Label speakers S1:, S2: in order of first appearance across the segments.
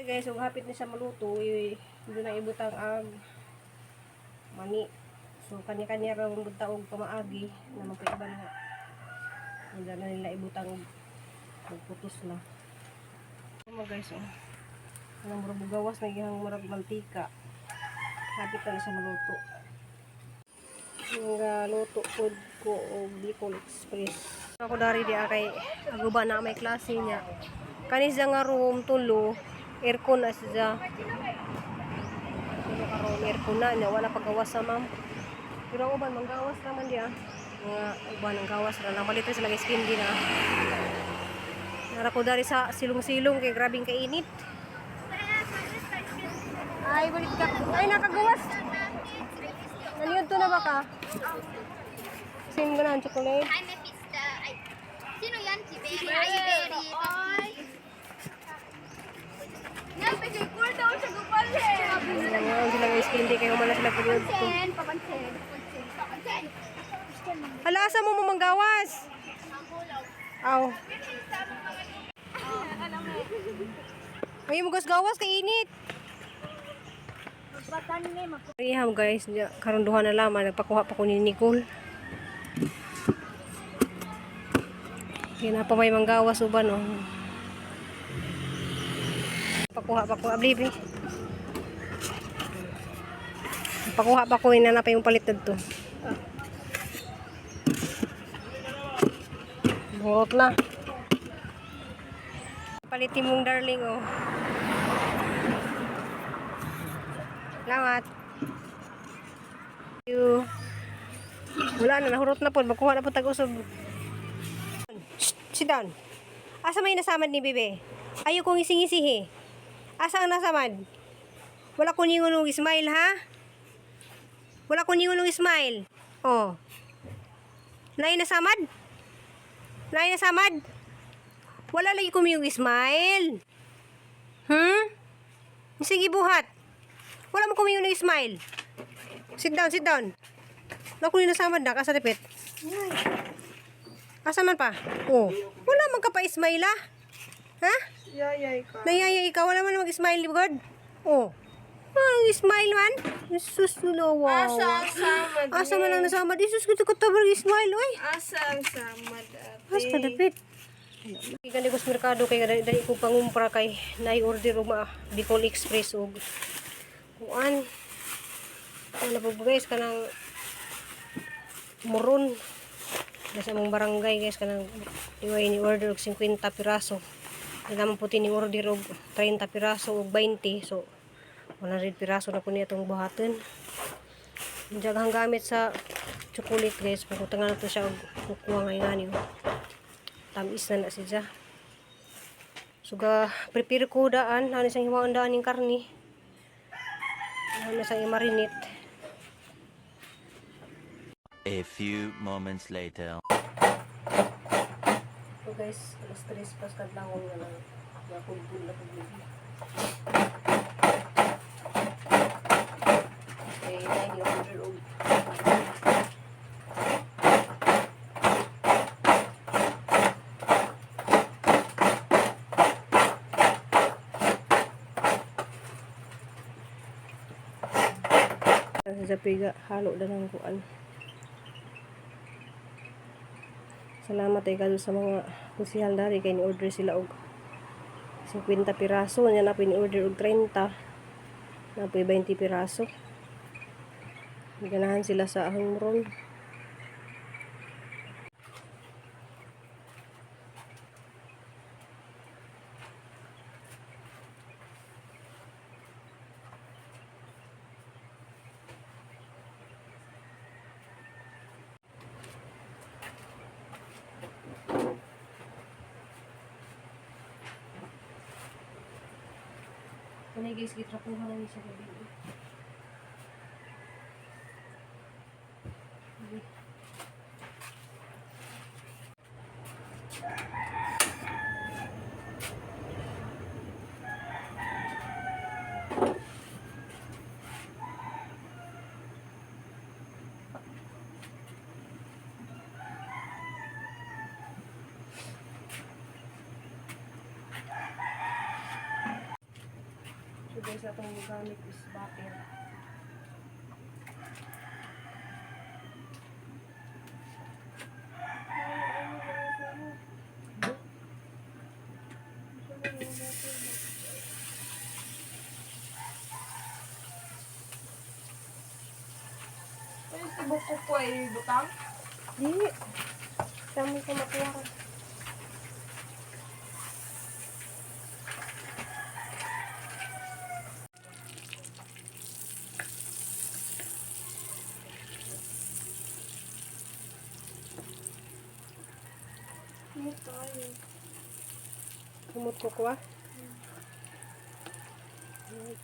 S1: Okay guys, so hapit ni siya maluto, doon na ibutang ang mani. So kanya-kanya raw ang bunta og pamaagi na magpaiban nga. Hindi na nila ibutang magputos na. Ano guys, oh. Anong murag bugawas na gihang murag mantika. Hapit na siya maluto. Nga luto pod ko og Bicol Express. Ako dari di kay aguba na may klase niya. Kani siya nga room tulo, aircon na siya. Tulo ka room aircon na niya, wala pagawas sa ma'am. Pero ang uban manggawas raman diya. Mga uban ang gawas ra lang palit sila guys candy na. Nara ko dari sa silong-silong kay grabing kainit. Ay, balik ka. Ay, nakagawas. Naliyod to na ba ka? Same ko na ang chocolate.
S2: Ay, may pista. Ay, sino yan? Si Berry. Ay, Berry. Ay. Napigay daw siya gupalit.
S1: Ngayon sila guys candy kay humana sila pag to.
S2: Papansin, papansin, papansin, papansin.
S1: Hala, asa mo mamanggawas? Aw. Ay, mo gawas kay init. Iham guys, karon duha na lamang nagpakuha pa ko ni Nicole. Kaya na pa may manggawas uban oh. Pakuha pa ko abli bi. Pakuha pa ko ina na pa yung palit dadto. Buhok na. Palitin mong darling oh. Salamat. Thank you. Wala na, nahurot na po. Magkuha na po tag-usog. Shh, sit down. Asa may nasamad ni bebe? Ayaw kong ising-isihi. Asa ang nasamad? Wala ko ningon og smile ha? Wala ko ningon og smile. Oh. Nay nasamad? Nay nasamad? Wala lagi ko miyong smile. Sige buhat. Wala mo kumiyong ng smile. Sit down, sit down. Naku, ni nasamad na. Asa dapit? Asa man pa? Oh. Wala man ka pa smile ah. Ha?
S3: Yayay ka.
S1: Nayaya ikaw. Wala man mag-smile, God. Oh. Ang smile man. Jesus, wow.
S3: Asa ang samad?
S1: Asa man ang nasamad? Jesus, kuto ko tabar smile, oy.
S3: Asa ang samad, ate?
S1: Asa ka dapit? Gani ko sa merkado kay dali, dali ko pangumpra kay nai-order og ma Bicol Express og kuan. Ano po ba, guys, kanang muron sa among barangay guys, kanang diway ni order og 50 piraso. Di naman po ni order og 30 piraso og 20, so 100 piraso na po niya itong buhaton. Daghang gamit sa chocolate guys, pagutangan na to siya og kukuha ngayon ani. Oh. Tamis na na siya. So ga prepare ko daan, ano siyang hiwaon daan yung karni. Ano siyang i-marinate.
S4: A few moments later.
S1: So guys, alas 3 pas kadlawon nga lang. Nakulbul na pag. Okay, 9 yung order og sa piga halo na ng kuan. Salamat ay kado sa mga kusihal dari kay ni order sila og 50 piraso nya na ni order og 30 na 20 piraso. Ganahan sila sa ahong ron. Ano guys, gitrapuhan na ni siya gabi. Sige. Guys, atong gamit is butter.
S3: Ay, tibok ko po ay butang.
S1: Di. Kami ko makuha ka.
S3: Ano tayo?
S1: Kumot ko kuha.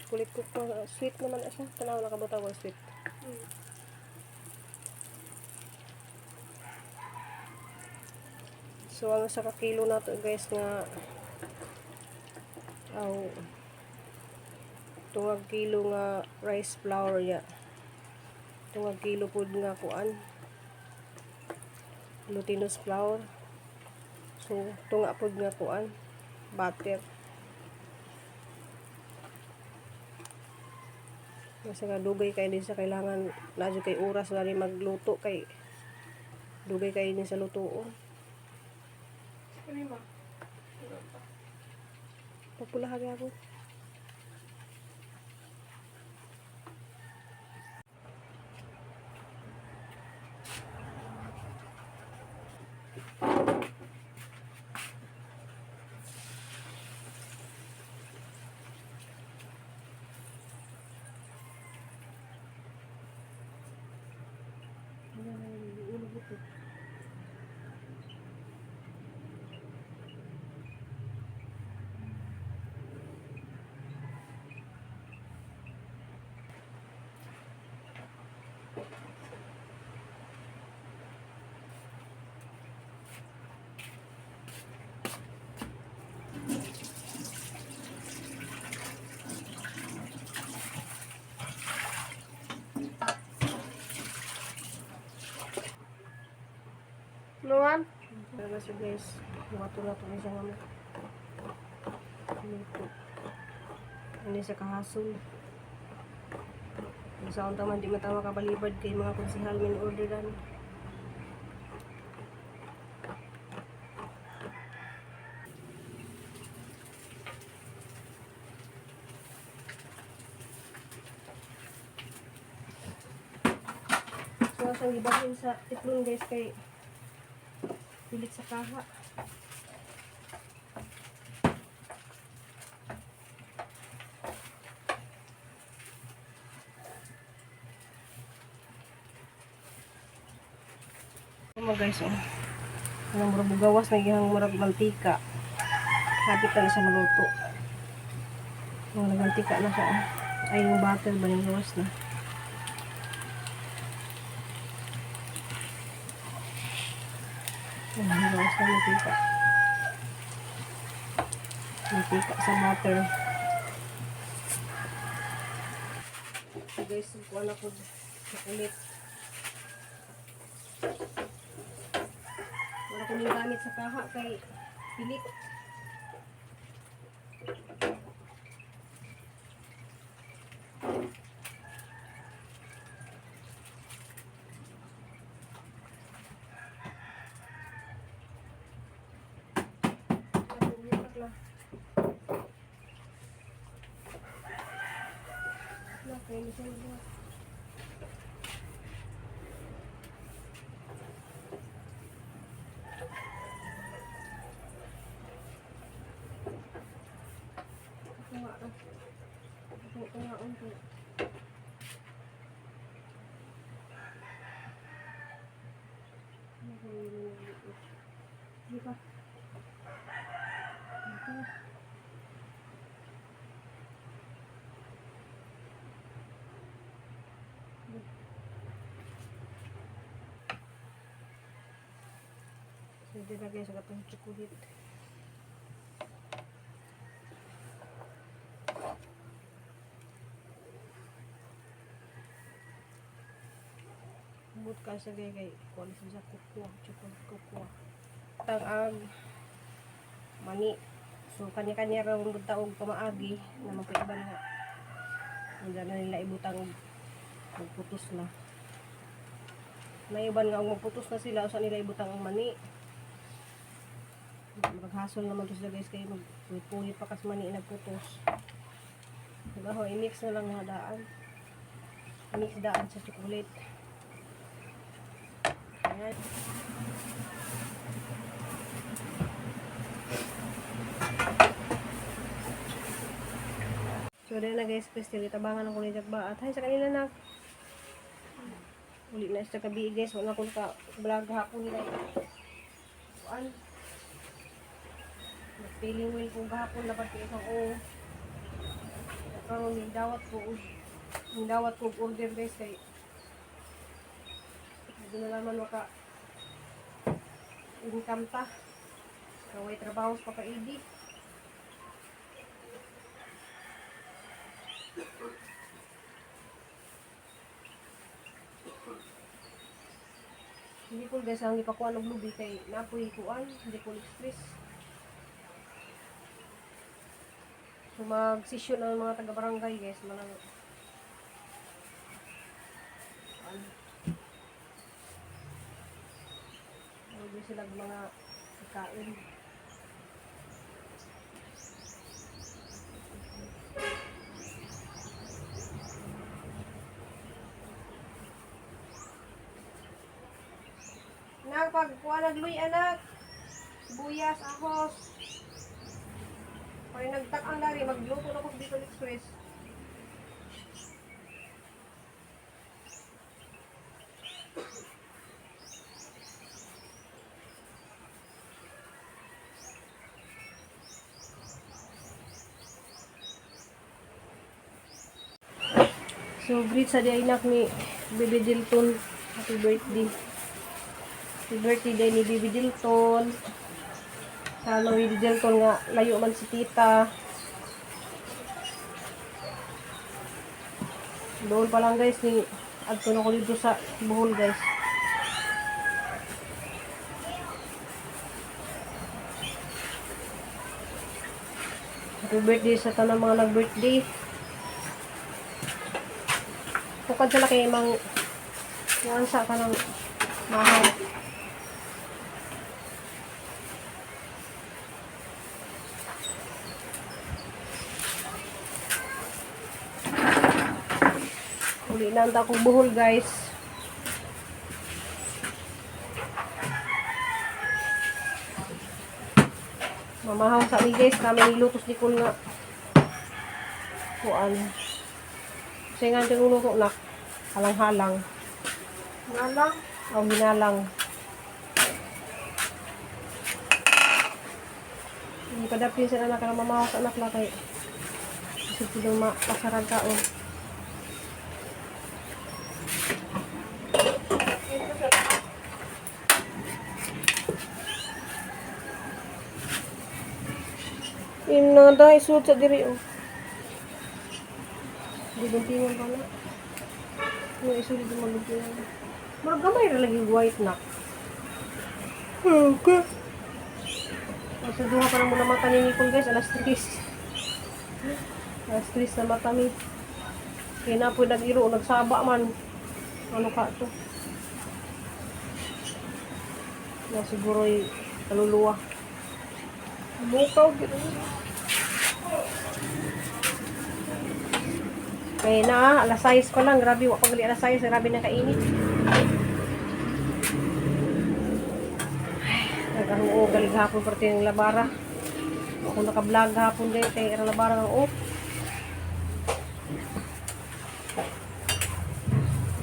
S1: Chocolate ko kuha. Sweet naman na siya. Tanaw na kabutaw ang sweet. So, ang sa kakilo na to guys nga aw tungag kilo nga rice flour ya. Tungag kilo pud nga kuan. Glutinous flour. So, tunga pud nga kuan butter. Kasi nga dugay kay din sa kailangan na jud kay oras na rin magluto kay dugay kay din sa lutoon.
S3: Ano ma?
S1: Papula ka ako.
S3: Luwan?
S1: Pero na siya guys, lumato na ito siya nga luto. Ano sa kahasol. Kung saan taman di matawa kabalibad kay mga konsihal min orderan. So, siyang gibahin sa tiplon guys kay pilit sa kaha. Ano guys, oh. Anong murag bugawas na gihang murag mantika. Hapit na siya maluto. Murag mantika na siya. Oh. Ay, yung butter ba yung gawas na. Ayan, gawas na mantika. Mantika sa butter. So guys, kuha na ko chocolate. Wala ko nang gamit sa kaha kay pilit. Di ba? Ito. So, dito guys, sa itong chocolate. Bumot ka sa gay kay kuha sa kukuha, chocolate kukuha. Tang ag mani. So kanya-kanya raw ang taog pamaagi na magkaiba nga. Ang na nila ibutang magputos na. Naiban nga ang magputos na sila usa nila ibutang ang mani. Maghasol naman to sila guys kay magpulit pa kas mani nagputos. Diba ho, i-mix na lang nga daan. I-mix daan sa chocolate. Ayan. So, dahil na guys, Crystal, itabangan ako ni Jack ba? At hay sa kanila na. Uli na sa kabi guys, wala akong ka vlog hapon nila. Kuan. Feeling well kung gahapon dapat ko isang o. Karon ni dawat ko ni dawat ko og order guys kay hindi na naman maka income ta. Kaway trabaho sa papa-idi. Hindi ko guys ang ipakuan og lubi kay napoy kuan, hindi ko stress. So mag-session ang mga taga-barangay guys, mga kuan. Ano sila mga pagkain. Anak, pag kuha nagluy anak. Sibuyas, ahos. Pag nagtak-ang dari, magluto na ko sa Bicol Express. So, greet sa di anak ni Baby Dilton. Happy birthday. Happy birthday day ni Baby Dilton. Sa Baby Dilton nga, layo man si tita. Doon pa lang guys, ni adto na ko dito sa Bohol guys. Happy birthday sa tanang mga nag-birthday. Bukod sila kay mang kuan sa kanang mahal. Uli na ang akong buhol guys. Mamahaw sa mi guys, kami nilutos ni Kul nga. Kuan. Kasi nga tinuluto na. Halang-halang.
S3: Ngalang.
S1: O hinalang. Hindi pa dapin sa anak na mamahaw sa anak na kay. Kasi po mapasarag ka o. Ina da isud sa diri oh. Diguntingan pa na. Yung isud dito maguntingan. Murag gamay ra lagi white na. Okay. Sa duha pa na muna mata ni Nicole guys, alas 3. Alas 3 na mata mi. Kaya na po nag-iro, nagsaba man. Ano ka to? Na siguro'y kaluluwa.
S3: Mukaw gid.
S1: Kaya na, alas 6 pa lang. Grabe, wa pa gali alas 6. Grabe na kainit. Ay, nagkaroon galig hapon parte ng labara. Ako naka-vlog hapon din kay era labara ng off.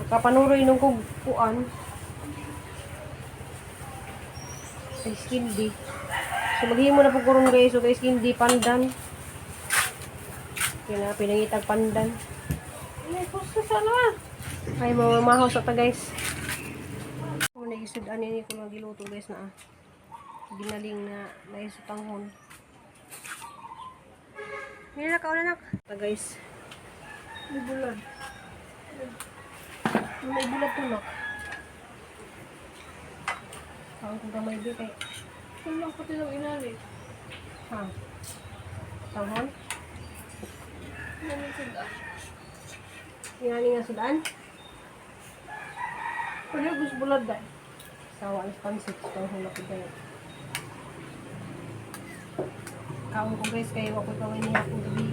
S1: Nakapanuroy nung kog kuan. Ice candy. So maghimo na po karon guys, so ice candy pandan. Kaya na pinangitag pandan. Ay, pusta sana. Ay, mamamahaw sa ta guys. Kung naisod ani ni ko lang giluto guys na ah. Ginaling na naisutanghon. Ngayon na kauna nak. Ta guys.
S3: May bulan.
S1: May bulat to nak. Ang kung gamay di kay
S3: Kulang ko tinang inali.
S1: ha. Tanghon?
S3: Namin sud ah.
S1: Ingani nga sudan.
S3: Pwede gusto bulad dahil.
S1: Sawa alas pansit. Ito ang hulap ito. Kaon ko guys, kayo ako gawin niya akong gabi.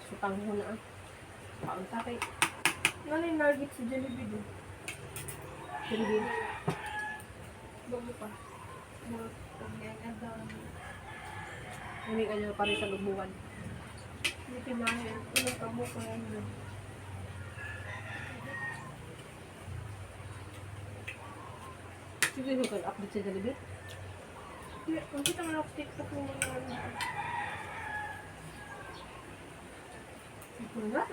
S1: Sutang ko na ah. Kaon ta kay.
S3: Ano yung nugget sa Jollibee doon?
S1: Jollibee.
S3: Bago pa. Mga pagkakadaw.
S1: Uli ka niya pa rin sa lubuan.
S3: Hindi pinahin. Anong kamo ko yan doon?
S1: Sige, yung update sa Jollibee.
S3: Hindi, nakita mo na ako sa TikTok ng mga ano. Ito na.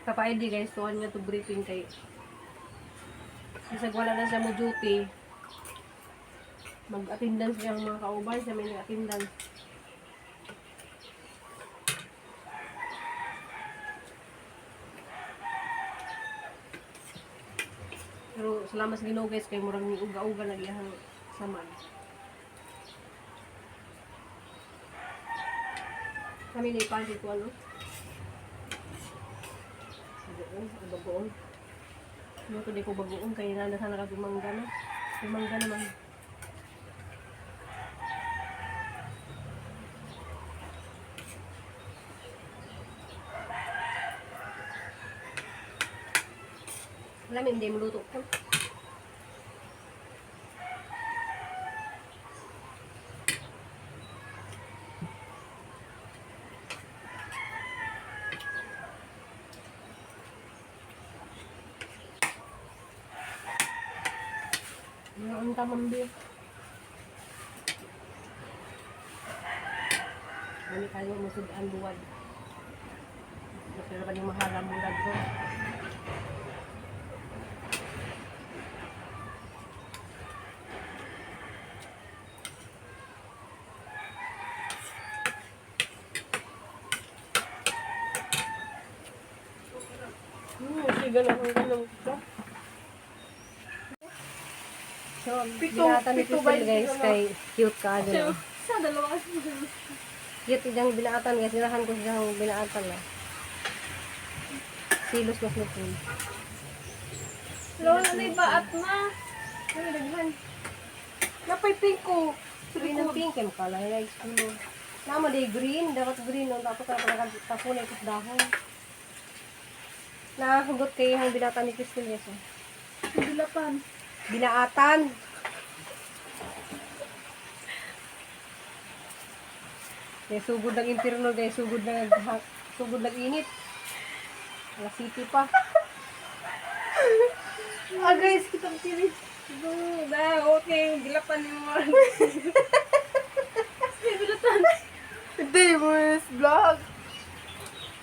S1: Kapa-ID guys, tuwan nga to briefing kay Bisag wala na siya mo duty. Mag-attendance siya ang mga kauban, siya may nag-attendance. Pero salamat sa Ginoo guys kay murag ni uga-uga na iyang saman. Kami na ipansit ko ano? Bagoong, ang bagoong. Ano ko di ko bagoong kay nana sana ka tumangga na. Tumangga naman. Alam, hindi mo luto ko. Ang tamang beer. Ano kayo masudaan buwan. Pero pa yung mahalam bulan ko.
S3: Sige na ang ganun ka.
S1: So,
S3: Pito-
S1: binatan ni
S3: pito
S1: Crystal
S3: ba
S1: guys
S3: yung
S1: kay cute ka ano.
S3: Sa dalawa kasi.
S1: Cute iyang binaatan guys. Nirahan ko siyang binaatan na. Silos mas nipon.
S3: Wala na iba at na.
S1: Ay, daghan.
S3: Napay pink ko. Sa
S1: Green ang
S3: likod.
S1: pink, kaya makala nila color. Nama di green, dapat green, no? Dapat na pala tapunan ito sa dahon. Nahugot kay ang binata ni Crystal yes. Oh.
S3: Dilapan.
S1: Binaatan. Kaya sugod ng impierno, guys, sugod ng init. Wala city pa.
S3: Ah guys, kitang tiris. Da, okay. Dilapan ni mo. Bilatan. Hindi mo is vlog.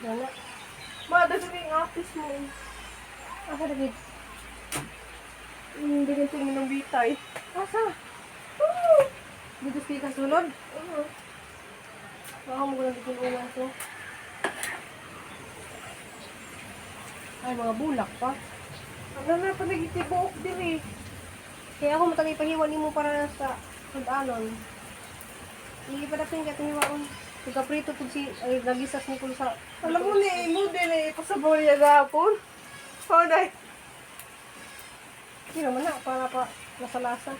S1: Wala.
S3: Ma, dito yung office mo.
S1: Asa David?
S3: Hindi ka tingin ng bitay.
S1: Asa? Dito sa kasulod?
S3: Oo.
S1: Baka mo ko lang dito una to. Ay, mga bulak pa.
S3: Ano na pa nagitibuok din eh.
S1: Kaya ako matangay pahiwa nimo para sa sudanon. Ipadapin ka hiwaon. Pagka-prito pud si ay nagisas ni kul sa
S3: Alam mo ni imo din eh. Pasabaw niya gapon. Oh, dai.
S1: Sino man na para pa lasa-lasa.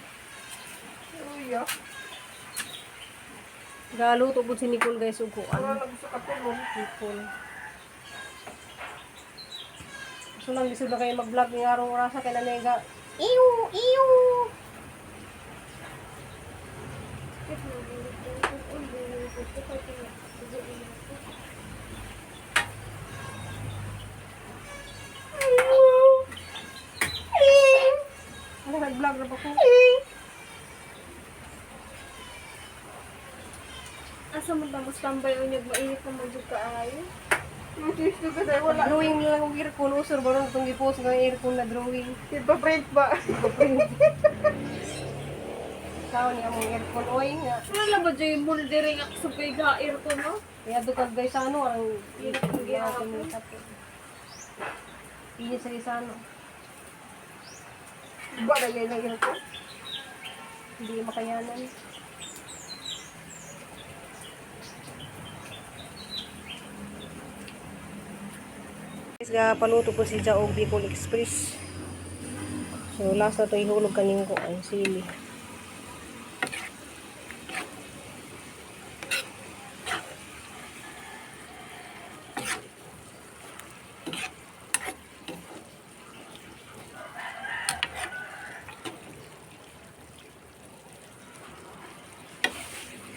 S3: Uya.
S1: Galuto pud si Nicole guys ug kuan.
S3: Wala na gusto ka tulong.
S1: Nicole. So lang lisod na kayo mag-vlog ni arong orasa kay nanega. Iu, iu. Ano nag-vlog na ba ko?
S3: Asa man lang tambay o niyag mainit na mo jud kaayo. Gusto ka dahil wala.
S1: Drawing na lang og aircon usor ba ron itong gipost nga aircon na drawing.
S3: Ipa-print ba?
S1: Sao niya mong aircon oy nga.
S3: Wala lang ba dyan yung moldering ako sa pega aircon no?
S1: Kaya do kag guys ano ang
S3: Init ang gihapon.
S1: Init sa isano.
S3: Ba na yun ang ko?
S1: Hindi makayanan. Guys, ga paluto po si Jaog Bicol Express. So last na to ihulog kaning ko ang sili.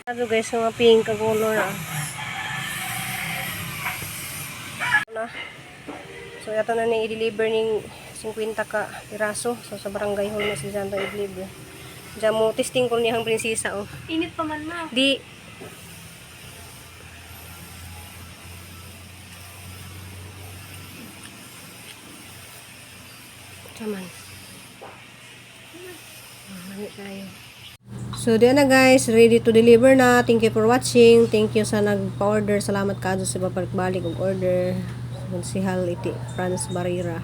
S1: Ano guys, mga pink ang color ah. Na. So ito na ning i-deliver ning 50 ka piraso. So sa barangay hall na si Santa i-deliver. Diyan mo testing ko niyang prinsesa oh.
S3: Init pa man na.
S1: Di Taman. Marami tayo. So, diyan na guys. Ready to deliver na. Thank you for watching. Thank you sa nagpa-order. Salamat ka sa babalik-balik og order. Sa Konsihal Iti Franz Barrera.